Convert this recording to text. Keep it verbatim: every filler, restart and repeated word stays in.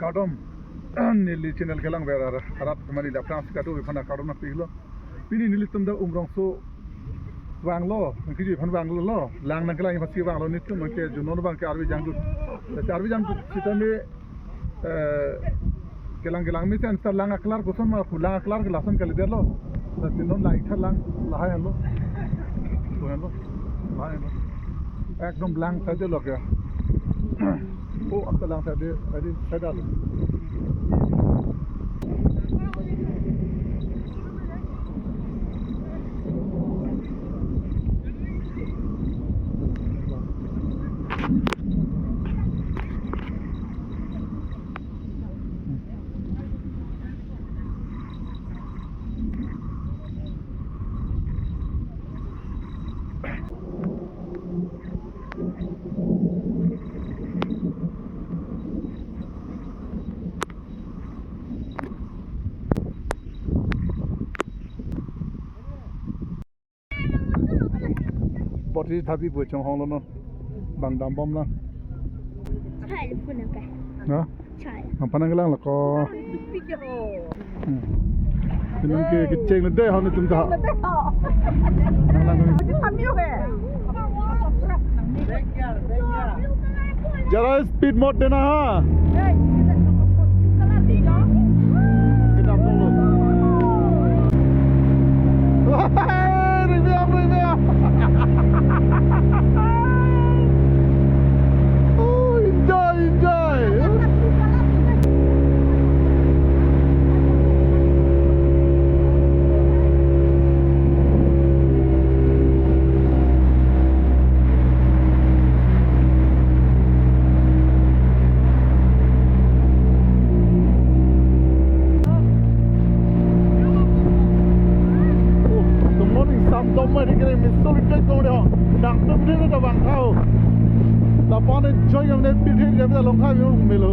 Kardom, neli channel kelang ver arat, arat kemali la prang si kado iphan kardom nangpilo. Pini nelitum dak Umrongso vanglo, nangkiju iphan vanglo lo. Lang nangkelang iphan si vanglo, nelitum nangke junon vang ke arve jangdut. Lasi arve jangdut sitame, eh, kelang kelang mesen seta lang a-colour koson ma pu, lang a-colour ke lason kalidetlo. Lasi non lang ik tha lang lahai henlo. Ko henlo. Lahai henlo. Ekdom lang side lo ke. Oh, ak ta lang side, side, side alo. Boti thabi bu chonghong lo non. Bang dambom na. Chai phone apa? Na? Chai. Apa nangkelang lo ko? Video. Hmm. Pinang ke kecheng le dei hon tum ta. Nanglang kami. Jara speed mode de na ha. Kedam dong lo. Wah, review, review. Oh, enjoy, enjoy. Oh, the morning sun dom mai kere mi sori tek dong de ho. Nangtum de da bang thau. Lapen enjoy yam ne pithe yam da long thau yam melo.